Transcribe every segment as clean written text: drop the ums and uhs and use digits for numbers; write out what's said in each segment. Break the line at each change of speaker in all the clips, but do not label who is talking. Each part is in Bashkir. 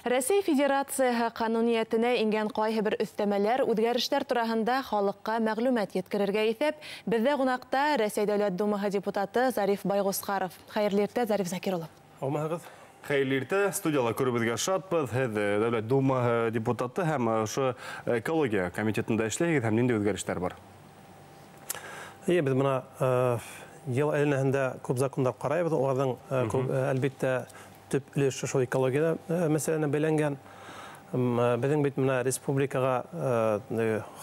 Рәсәй Федерацияһы ҡануниәтенә ингән ҡайһы бер өҫтәмәләр, үҙгәрештәр тураһында халыҡҡа мәғлүмәт еткерергә иҫәп. Беҙҙә ҡунаҡта Рәсәй Дәүләт Думаһы депутаты Зариф Байғусҡаров. Хәйерле иртә, Зариф Закир улы.
Һаумыһығыҙ. Хәйерле иртә, студияла күреүебеҙгә шатбыҙ. Һеҙ Дәүләт Думаһы депутаты һәм ошо экология комитетында эшләйһегеҙ, һәм ниндәй үҙгәрештәр бар?
Эйе, беҙ бына йыл әйләнәһендә күп закондар ҡарайбыҙ. Уларҙың әлбиттә төп өлөшө шул экология мәсьәләһенә бәйләнгән. Беҙҙең бит бына республикаға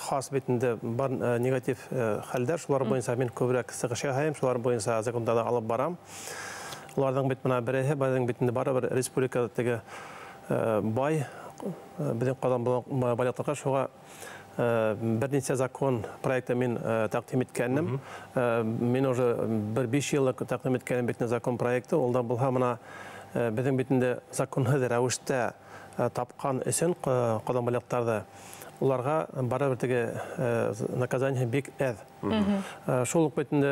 хас бит инде бар негатив хәлдәр, шулар буйынса мин күберәк сығыш яһайым, шулар буйынса закондарҙы алып барам. Уларҙың бит бына береһе, беҙҙең бит инде барыбер республикада теге бай, беҙҙең ҡалан байлыҡтарға, шуға бер нисә закон проекты мин тәҡдим иткәнем. Мин уже бер 5 йыллыҡ тәҡдим иткәнем бит закон проекты. Ул да булһа бына беҙҙең бит инде законһыҙ рәүештә тапҡан өсөн ҡалан байлыҡтарҙы уларға барыбер теге наказание бик әҙ. Шул уҡ бит инде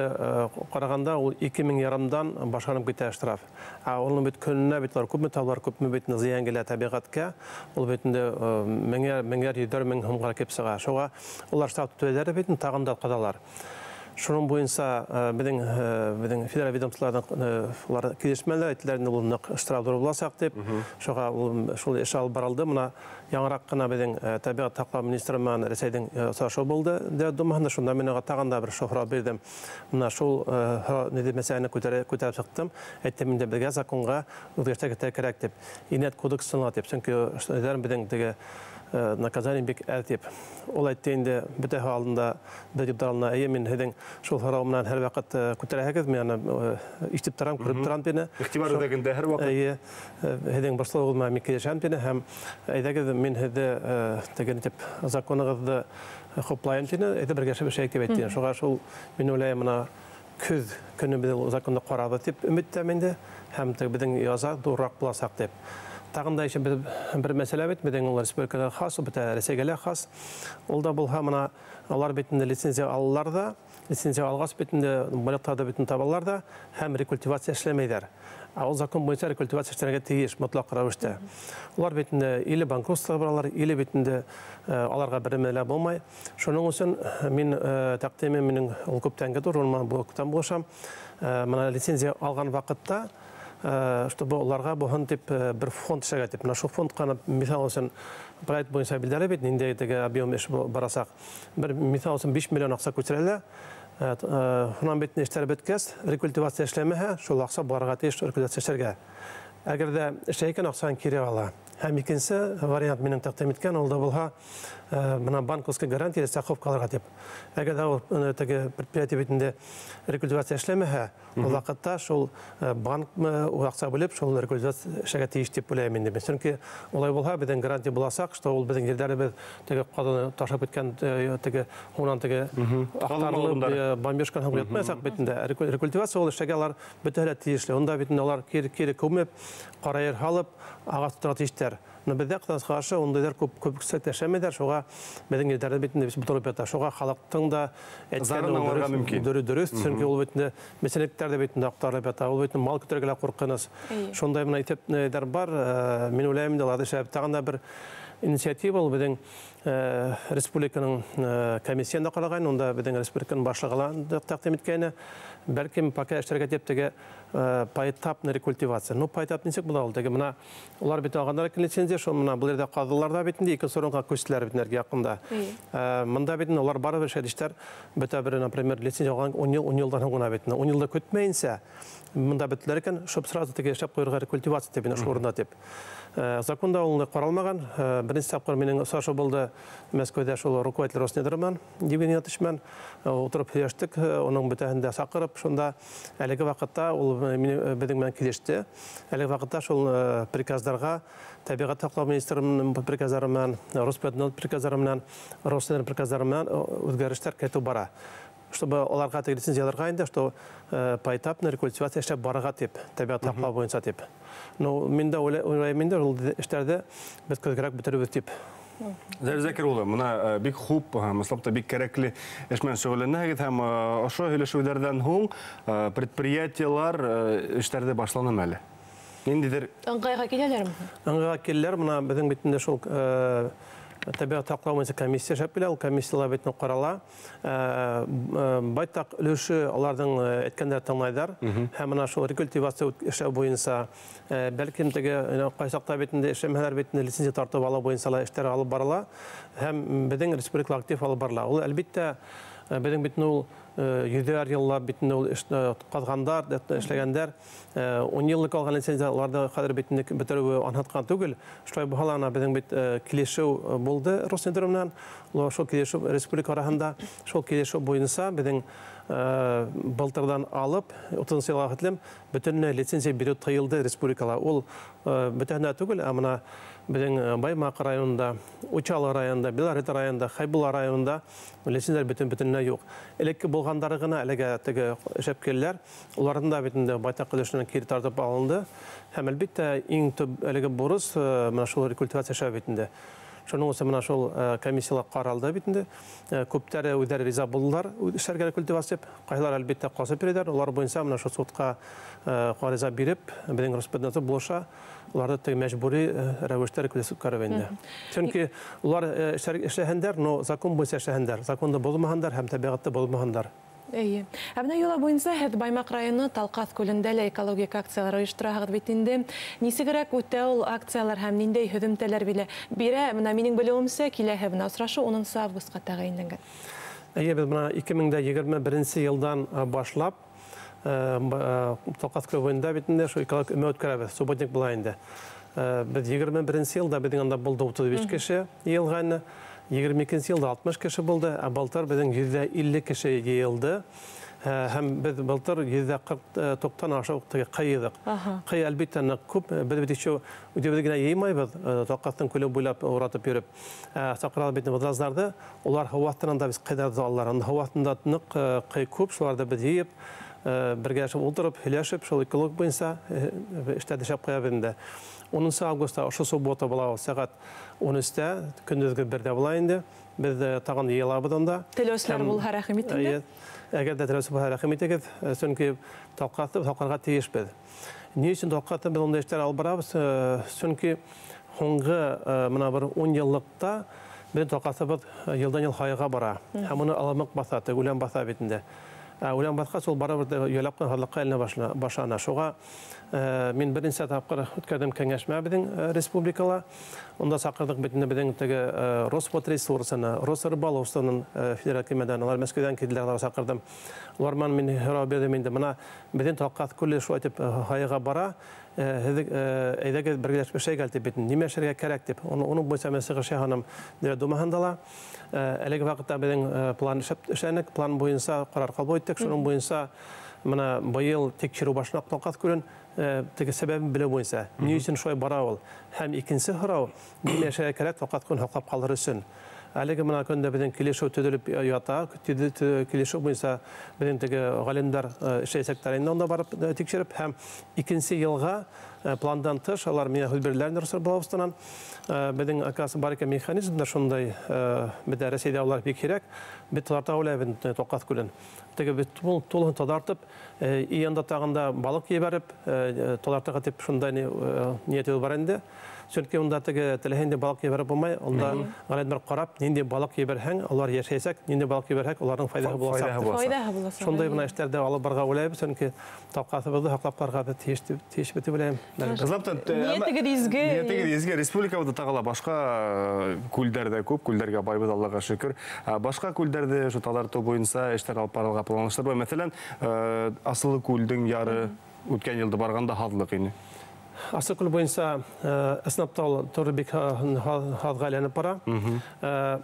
ҡарағанда ул ике мең ярымдан башланып китә штраф. Ә уның бит көнөнә бит улар күпме табалар, күпме бит инде зыян килә тәбиғәткә, ул бит инде меңәр, меңәр, йөҙәр мең һумға килеп сыға. Шуға улар штраф түләйҙәр бит инде, тағын да ҡаҙалар. Шуның буйынса беҙҙең федераль ведомстволарҙың улар килешмәләр, әйтеләр инде ул ныҡ штраф ҙур буласаҡ тип. Шуға ул шул эш алып барылды. Бына яңыраҡ ҡына беҙҙең тәбиғәт һаҡлау министры менән Рәсәйҙең осрашыуы булды Дәүләт Думаһында. Шунда мин уға тағын да бер һорау бирҙем. Бына шул ниндәй мәсьәләне күтәреп сыҡтым. Әйттем инде беҙгә законға үҙгәрештәр кертергә кәрәк тип. Енәт кодексына тип. Сөнки беҙҙең теге наказание бик әҙ тип. Ул әйтте инде бөтәһе алдында, бер депутат алдында, эйе, мин һеҙҙең шул һорау менән һәр ваҡыт күтәрәһегеҙ, мин аны ишетеп торам, күреп торам тине.
Иғтибар үҙәгендә һәр ваҡыт.
Эйе, һеҙҙең борсолоуығыҙ менән мин килешәм тине, һәм әйҙәгеҙ, мин һеҙҙе теге тип законығыҙҙы хуплайым тине, әйҙә бергә эшләйек тип әйтте. Шуға шул мин уйлайым, бына көҙ көнө беҙ ул законды ҡарабыҙ тип өмөттәм инде, һәм теге беҙҙең яза ҙурыраҡ буласаҡ тип. Тағын да еще бер мәсьәлә бит, беҙҙең ул республикаға хас, ул бөтә Рәсәйгә лә хас. Ул да булһа, бына алар бит инде лицензия алалар да, лицензия алғас бит инде байлыҡтарҙы бит инде табалар да, һәм рекультивация эшләмәйҙәр. Ә ул закон буйынса рекультивация эшләргә тейеш мотлаҡ рәүештә. Улар бит инде или банкротствоға баралар, или бит инде аларға бер нәмә лә булмай. Шуның өсөн мин тәҡдимем минең ул күптәнге ҙур, ул менән күптән булышам. Бына лицензия алған ваҡытта, чтобы уларға булһын тип бер фонд эшләргә тип. Бына шул фондҡа, миҫал өсөн, проект буйынса билдәле бит, ниндәй теге объем эш барасаҡ. Бер миҫал өсөн 5 миллион аҡса күсерәләр. Унан бит эштәр бөткәс, рекультивация эшләмәһә, шул аҡса барырға тейеш рекультивация эшләргә. Әгәр ҙә эшләй икән, аҡсаны кире ала. Һәм икенсе вариант минең тәҡдим иткән, ул да булһа, бына банковский гарантия страховка алырға тип. Әгәр ҙә ул теге предприятие бит инде рекультивация эшләмәһә, ул ваҡытта шул банк ул аҡса бүлеп, шул рекультивация эшләргә тейеш тип уйлайым инде мин. Сөнки улай булһа, беҙҙең гарантия буласаҡ, что ул беҙҙең ерҙәребеҙ теге ҡаҙаны ташлап киткән, теге һуңынан теге аҡтарылып, бомбежканы һуң ятмаясаҡ бит инде. Рекультивация ул эшләргә алар бөтәһе лә тейешле. Унда бит инде алар кире күмеп, ҡара ер һалып, ағас тотарға тейештәр. Но беҙҙә ҡыҙғанысҡа ҡаршы ундайҙар күп күпселек йәшәмәйҙәр, шуға беҙҙең ерҙәрҙе бит инде бөтөрөп ята. Шуға халыҡтың да әйткәне
Зарын аңларға мөмкин.
Дөрөҫ, сөнки ул бит инде мәсьәләләр дә бит инде аҡтарылып ята. Ул бит инде мал көтөргә лә ҡурҡыныс. Шундай бына итеп-нәйҙәр бар. Мин уйлайым инде уларҙы эшләп тағын да бер инициатива ул беҙҙең республиканың комиссияһында ҡараған, унда беҙҙең республиканың башлығы ла тәҡдим иткәйне. Бәлкем пока эшләргә тип теге поэтапный рекультивация. Ну, поэтап нисек була ул? Теге бына улар бит алғандар икән лицензия, шул бына был ерҙә ҡаҙҙылар да бит инде, икенсе урынға күстеләр бит инде яҡында. Мында бит инде улар барыбер эшләй эштәр. Бөтә бер, например, лицензия алған 10 йыл, 10 йылдан һуң ғына бит инде. 10 йылда көтмәйенсә, мында бөттөләр икән, шоп сразу теге эшләп ҡуйырға рекультивация тип инде шул урында тип. Законда ул ҡаралмаған. Беренсе тапҡыр минең осрашыу булды Мәскәүҙә шул руководитель Роснедр менән, Евгений Игнатьевич менән. Ултырып һөйләштек, уның бөтәһен дә саҡырып, шунда әлеге ваҡытта ул беҙҙең менән килеште. Әлеге ваҡытта шул приказдарға тәбиғәт һаҡлау министрының приказдары менән, Роспотребнадзор приказдары менән, Роснедр приказдары менән үҙгәрештәр кертеү бара. Чтобы уларға теге лицензияларға инде, что поэтапно рекультивация эшләп барырға тип, тәбиғәт һаҡлау буйынса тип. Ну, мин дә уйлайым инде, ул эштәрҙе беҙ көҙгәрәк бөтөрөбөҙ тип.
Зариф Закир улы, бына бик хуп, ысынлап та бик кәрәкле эш менән шөғөлләнәһегеҙ һәм ошо һөйләшеүҙәрҙән һуң предприятиелар эштәрҙе башланымы әле? Ниндейҙер
ыңғайға киләләрме?
Ыңғайға киләләр. Бына беҙҙең бит инде шул тәбиғәт һаҡлау буйынса комиссия эшләп килә, ул комиссияла бит ҡарала. Байтаҡ өлөшө уларҙың әйткәндәрен тыңлайҙар. Һәм бына шул рекультивация эшләү буйынса, бәлкем теге ҡайсаҡта бит инде эшләмәһәләр бит инде лицензия тартып алыу буйынса ла эштәр алып барыла. Һәм беҙҙең республикала актив алып барыла. Ул әлбиттә беҙҙең бит ул йөҙәр йыллап бит ул ҡаҙғандар, эшләгәндәр. 10 йыллыҡ алған лицензия уларҙы хәҙер бит инде бөтөрөүе анһатҡан түгел. Шулай булһа ла беҙҙең бит килешеү булды Роснедр менән. Улар шул килешеү республика араһында, шул килешеү буйынса беҙҙең былтырҙан алып 30 йылға хәтлем бөтөнләй лицензия биреү тыйылды республикала. Ул бөтәһенә түгел, ә мына беҙҙең Баймаҡ районында, Учалы районында, Белорет районында, Хәйбулла районында лицензиялар бөтөнләй юҡ. Элекке булғандары ғына әлегә теге эшләп киләләр. Уларҙың да бит инде байтаҡ өлөшөнән кире тартып алынды. Һәм әлбиттә иң төп әлеге бурыс мына шул рекультивация эшләү бит инде. Шуның өсөн мына шул комиссияла ҡаралды бит инде. Күптәре үҙҙәре риза булдылар эшләргә рекультивация дип. Ҡайһылар әлбиттә ҡасып йөрөйҙәр. Улар буйынса мына шул судҡа ғариза биреп, беҙҙең Роспотребнадзор булыша, уларҙы теге мәжбүри рәүештә рекультивация үткәреп инде. Сөнки улар эшләһендәр, но закон буйынса эшләһендәр, законды боҙмаһындар һәм тәбиғәтте боҙмаһындар.
Эйе. Ә бына йола буйынса һеҙ Баймаҡ районы Талҡаҫ күлендә лә экологик акциялар ойоштораһығыҙ бит инде. Нисегерәк үтә ул акциялар һәм ниндәй һөҙөмтәләр бирә? Бына минең белеүемсә, киләһе бына осрашыу 10 августҡа тәғәйенләнгән.
Эйе, беҙ бына 2021 йылдан башлап Талҡаҫ күле буйында бит инде шул экологик өмә үткәрәбеҙ, субботник була инде. Беҙ 21 йылда беҙҙең анда булды 35 кеше йыйылғайны. 22 йылда 60 кеше булды, ә былтыр беҙҙең 150 кеше йыйылды. Һәм беҙ былтыр 140 ашыу теге ҡыйҙыҡ. Ҡый әлбиттә ныҡ күп. Беҙ бит еще үҙебеҙ генә йыймайбыҙ, Талҡаҫтың күле буйлап уратып йөрөп. Саҡыралар бит водолаздарҙы, улар һыу аҫтынан да беҙ ҡыйҙарҙы алалар. Анда һыу аҫтында ныҡ ҡый күп, шуларҙы беҙ йыйып, бергәләшеп ултырып, һөйләшеп, шул эколог буйынса эштәрҙе эшләп ҡуябыҙ инде. 10 августта ошо суббота була ул, сәғәт 13-тә, көндөҙгө 1-дә була инде. Беҙ тағын йыйылабыҙ унда.
Теләүселәр булһа рәхим итегеҙ.
Әгәр ҙә теләүсе булһа рәхим итегеҙ, сөнки Талҡаҫты һаҡларға тейешбеҙ. Ни өсөн Талҡаҫты беҙ ундай эштәр алып барабыҙ? Сөнки һуңғы мына бер 10 йыллыҡта беҙҙең Талҡаҫыбыҙ йылдан йыл һайыға бара. Һәм уны аламыҡ баҫа, теге үлән баҫа бит инде. Үлән баҫҡас ул барыбер йәләп ҡына һаҙлыҡҡа әйләнә башлана. Шуға мин бер нисә тапҡыр үткәрҙем кәңәшмә беҙҙең республикала. Унда саҡырҙыҡ бит инде беҙҙең теге Роспотребнадзорсына, Росрыболовствоның федераль кимәдән, улар Мәскәүҙән килделәр, улар саҡырҙым. Улар менән мин һорау бирҙем инде. Бына беҙҙең Талҡаҫ күле шулай итеп һайыға бара. Һеҙ әйҙәгеҙ бергәләшеп эшләйек әле тип бит. Нимә эшләргә кәрәк тип. Уның буйынса мин сығыш яһаным Дәүләт Думаһында ла. Әлеге ваҡытта беҙҙең план эшләнек, план буйынса ҡарар ҡабул иттек. Шуның буйынса мына быйыл тикшереү башлана Талҡаҫ күлен, теге сәбәбен белеү буйынса. Ни өсөн шулай бара ул? Һәм икенсе һорау, нимә эшләргә кәрәк Талҡаҫ күлен һаҡлап ҡалыр өсөн? Әлеге мына көндә беҙҙең килешеү төҙөлөп ята, килешеү буйынса беҙҙең теге ғалимдар эшләйәсәктәр инде унда барып тикшереп, һәм икенсе йылға пландан тыш алар миңә һүҙ бирҙеләр Росрыболовствонан. Беҙҙең оказывается бар икән механизмдар шундай, беҙҙә Рәсәйҙә улар бик һирәк, беҙ таҙарта уйлайбыҙ Талҡаҫ күлен. Теге беҙ тулыһын таҙартып, янда тағында балыҡ ебәреп, таҙартырға тип шундай ниәтебеҙ бар инде. Сөнки унда теге теләһә инде балыҡ ебәреп булмай, унда ғалимдар ҡарап, ниндәй балыҡ ебәрһәң, улар йәшәйәсәк, ниндәй балыҡ ебәрһәк, уларҙың файҙаһы буласаҡ.
Файҙаһы буласаҡ.
Шундай бына эштәрҙе алып барырға уйлайбыҙ, сөнки Талҡаҫыбыҙҙы һаҡлап ҡалырға беҙ тейешбеҙ тип уйлайым.
Ниәтегеҙ изге.
Ниәтегеҙ изге. Республикабыҙҙа тағы ла башҡа күлдәр ҙә күп, күлдәргә байбыҙ, Аллаға шөкөр. Башҡа күлдәрҙе ошо таҙартыу буйынса эштәр алып барырға планлаштырабыҙ. Мәҫәлән, Асылы күлдең яры үткән йылда барғанда һаҙлыҡ ине.
Асыл күл буйынса ысынлап та ул торо бик һаҙға әйләнеп бара.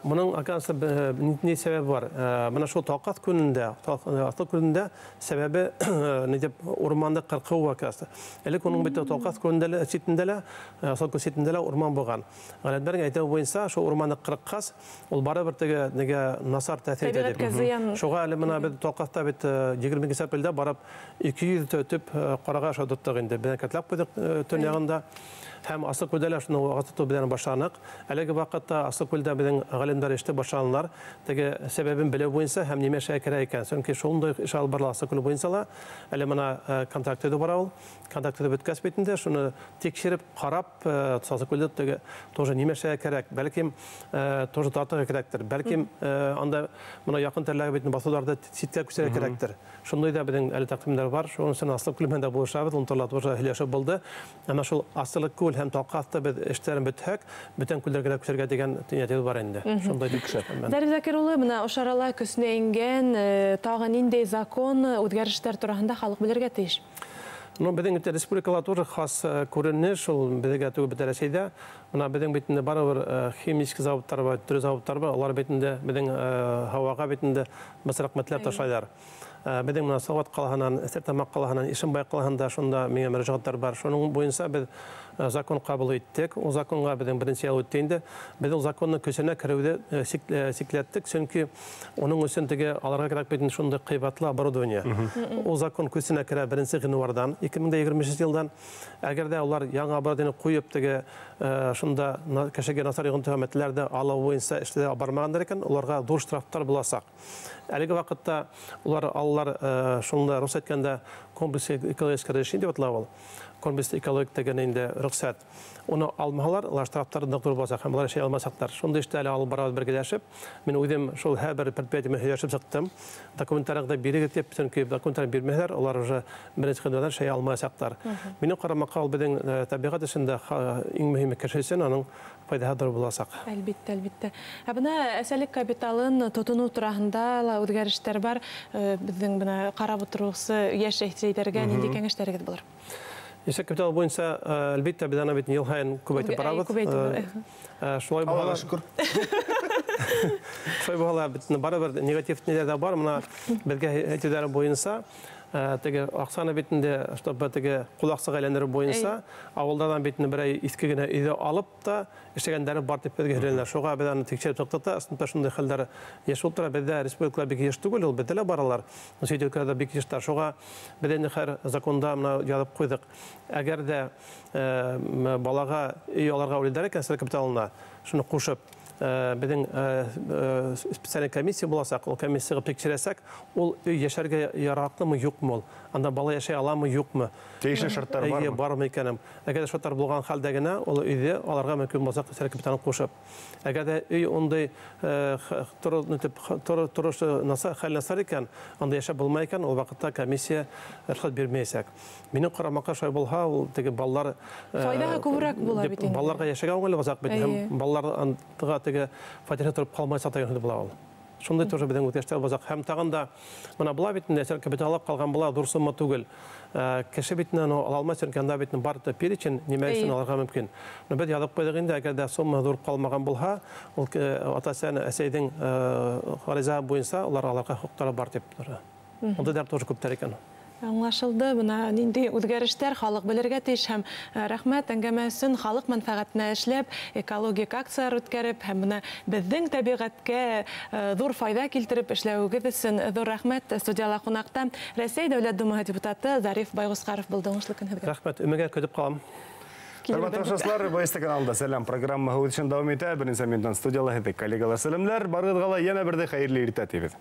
Моның оказывается ни сәбәбе бар? Бына шул Талҡаҫ күлендә, Асыл күлендә сәбәбе ни тип урманды ҡырҡыу оказывается. Элек уның бит Талҡаҫ күлендә лә, ситендә лә, Асыл күл ситендә лә урман булған. Ғалимдарҙың әйтеүе буйынса, шул урманды ҡырҡҡас, ул барыбер теге нигә насар тәьҫир итә дип. Шуға әле бына беҙ Талҡаҫта бит 22 апрелдә барып 200 төп ҡарағаш тоттоҡ инде. Беҙ кәтләп ҡуйҙыҡ төн яғында. Һәм Асылкүлдә лә шуны ағас тотоу белән башланыҡ. Әлеге ваҡытта Асылкүлдә беҙҙең ғалимдар эште башланылар. Теге сәбәбен белеү буйынса һәм нимә эшләргә кәрәк икән. Сөнки шундай эш алып барыла Асылкүл буйынса ла. Әле бына контракт төҙөү бара ул. Контракт төҙөп бөткәс бит инде шуны тикшереп, ҡарап, Асылкүлдә теге тоже нимә эшләргә кәрәк. Бәлкем тоже тартырға кәрәктер. Бәлкем анда бына яҡын тирәләге бит баҫыуҙарҙы ситкә күсерергә кәрәктер. Шундай да беҙҙең әле тәҡдимдәр бар. Шуның өсөн Асылкүл менән дә булышабыҙ. Ул турала тоже һөйләшеп булды. Әммә шул Асылкүл һәм Талҡаҫта беҙ эштәрен бөтһәк, бүтән күлдәргә лә күсергә тигән ниәтебеҙ бар инде. Шундай бик шәп.
Зариф Закир улы, бына ошо арала көсөнә ингән тағы ниндәй закон үҙгәрештәр тураһында халыҡ белергә тейеш?
Ну, беҙҙең бит республикала тоже хас күренеш, ул беҙгә түгел, бөтә Рәсәйҙә. Бына беҙҙең бит инде барыбер химический заводтар бар, төрлө заводтар бар, улар бит инде беҙҙең һауаға бит инде бысраҡ матдәләр ташлайҙар. Беҙҙең бына Салауат ҡалаһынан, Стәрлетамаҡ ҡалаһынан, Ишембай ҡалаһында шунда миңә мөрәжәғәттәр бар. Шуның буйынса беҙ закон ҡабул иттек. Ул законға беҙҙең беренсе йыл үтте инде. Беҙ ул законның көсөнә кереүҙе сикләттек, сөнки уның өсөн теге алырға кәрәк бит инде шундай ҡыйбатлы оборудование. Ул закон көсөнә керә беренсе ғинуарҙан, 2023 йылдан. Әгәр ҙә улар яңы оборудование ҡуйып теге шунда кешегә насар йоғонто матдәләрҙе алыу буйынса эштә бармағандар икән, уларға ҙур штрафтар буласаҡ. Әлеге ваҡытта улар алалар, шунда рөхсәт иткәндә комплекс экологический разрешение тип атала ул. Комплекс экологик тигән инде рөхсәт. Уны алмаһалар, улар штрафтар ныҡ ҙур буласаҡ һәм улар эшләй алмасаҡтар. Шундай эштә әле алып барабыҙ бергәләшеп. Мин үҙем шул һәр бер предприятие менән һөйләшеп сыҡтым. Документтарыңды бирегеҙ тип, сөнки документтарын бирмәһәләр, улар уже беренсе көндән эшләй алмаясаҡтар. Минең ҡарамаҡҡа ул беҙҙең тәбиғәт эшендә иң мөһиме кеше өсөн аның файҙаһы ҙур буласаҡ.
Әлбиттә, әлбиттә. Ә бына әсәлек капиталын тотоноу тураһында ла үҙгәрештәр бар. Беҙҙең бына ҡарап ултырыусы йәш әсәйҙәргә ниндәй кәңәштәрегеҙ булыр?
Йәшлек капиталы буйынса, әлбиттә, беҙ аны бит йыл һайын күбәйтеп барабыҙ. Шулай булһа ла,
Аллаға шөкөр.
Шулай булһа ла, бит барыбер негатив ниләр ҙә бар. Бына беҙгә әйтеүҙәре буйынса, теге аҡсаны бит инде, чтобы теге ҡул аҡсаға әйләндереү буйынса, ауылдарҙан бит инде берәй иҫке генә өйҙө алып та эшләгәндәре бар тип беҙгә һөйләнеләр. Шуға беҙ аны тикшереп сыҡтыҡ та, ысынлап шундай хәлдәр йыш булып тора. Беҙҙә республикала бик йыш түгел, ул беҙҙә лә баралар. Сит өлкәләрҙә бик йыштар. Шуға беҙ инде хәҙер законда бына яҙып ҡуйҙыҡ. Әгәр ҙә балаға өй алырға уйлайҙар икән, әсәлек капиталына шуны ҡушып, беҙҙең специальный комиссия буласаҡ, ул комиссияға тикшерәсәк, ул өй йәшәргә яраҡлымы, юҡмы ул? Анда бала йәшәй аламы, юҡмы?
Тейешле шарттар
Эйе,
бармы?
бармы икәнем. Әгәр ҙә шарттар булған хәлдә генә, ул өйҙө алырға мөмкин буласаҡ, әсәлек капиталын ҡушып. Әгәр ҙә өй ундай торошо хәл насар икән, анда йәшәп булмай икән, ул ваҡытта комиссия рөхсәт бирмәйәсәк. Минең ҡарамаҡҡа шулай булһа, ул теге балалар
Файҙаһы күберәк була бит инде.
Балаларға йәшәргә уңайлы буласаҡ бит. Һәм балаларға теге фатирҙа тороп ҡалмайсаҡ тигән һүҙ була ул. Шундай тоже беҙҙең үҙгәрештәр буласаҡ. Һәм тағын да бына була бит инде, әсәлек капиталы ҡалған була, ҙур сумма түгел. Кеше бит инде аны ала алмай, сөнки анда бит инде бар перечень, нимә өсөн алырға мөмкин. Но беҙ яҙып ҡуйҙыҡ инде, әгәр ҙә сумма ҙур ҡалмаған булһа, ул ата-әсәне, әсәйҙең ғариза буйынса улар алырға хоҡуҡтары бар тип тора. Ундайҙар тоже күптәр икән.
Аңлашылды, бына ниндәй үҙгәрештәр халыҡ белергә тейеш һәм рәхмәт әңгәмә өсөн, халыҡ мәнфәғәтенә эшләп, экологик акциялар үткәреп һәм бына беҙҙең тәбиғәткә ҙур файҙа килтереп эшләүегеҙ өсөн ҙур рәхмәт. Студияла ҡунаҡта Рәсәй Дәүләт Думаһы депутаты Зариф Байғусҡаров булды. Уңышлы көн һеҙгә.
Рәхмәт, өмәгә көтөп ҡалам.
Хөрмәтле тамашасылар, БСТ каналында Сәләм программаһы үҙ эшен дауам итә. Беренсе минуттан студияла һеҙҙе коллегалар сәләмләр. Барығыҙға ла йәнә берҙә хәйерле иртә тибеҙ.